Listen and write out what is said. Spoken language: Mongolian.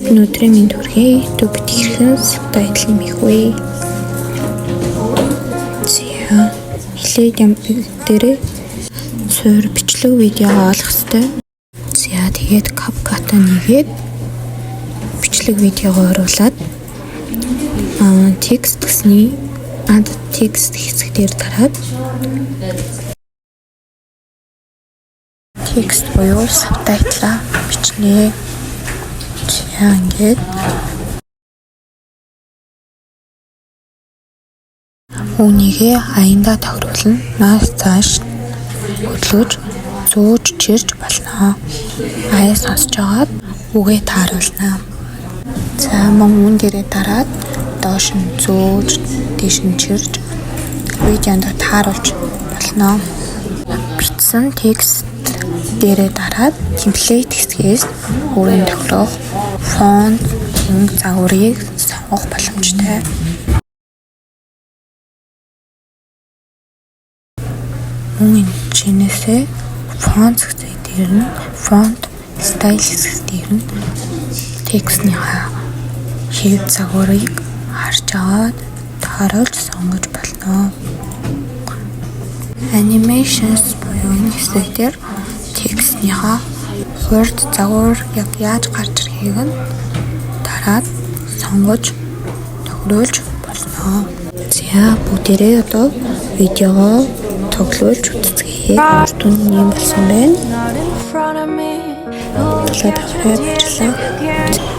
Өнөөдрийн мэнд хүргэе. Дүү бид хэрхэн subtitle нэмэх вэ? За, эхлээд юм дээрээ суурь бичлэг видеого олох ёстой. За, тэгээд CapCut-а нэгээд бичлэг видеого оруулаад текст гэсний add text хэсэг дээр дараад текст буюу subtitle-а бичнэ. За, ингээд үүнийгээ аяндаа тохируулна. Нааш цааш хөдлөж зөөж чирж болно. Аяа сонсож байгаад үгээ тааруулна. За, мөн үүн дээрээ дараад доош нь зөөж, дээш нь чирж видеонд тааруулж болно. Бичсэн текст дээрээ дараад template хэсгээс өөрийн тохирох фонт, өнгө загварыг сонгох боломжтой. Мөн энэ чинээсээ фонт хэсэг дээр нь font style хэсэг дээр нь текстнийхаа хэв загварыг харж аваад тааруулж сонгож болно. Animations буюу энэ хэсэг дээр текстнийхаа хурд загвар яг яаж гарч ирэхийг нь дараад сонгож тохируулж болно. За, бүгдээрээ одоо видеогоо тоглуулж үзцгээе. Үр дүн нь ийм болсон байна. Not in front of me. Тоглоод авахраа баярлалаа.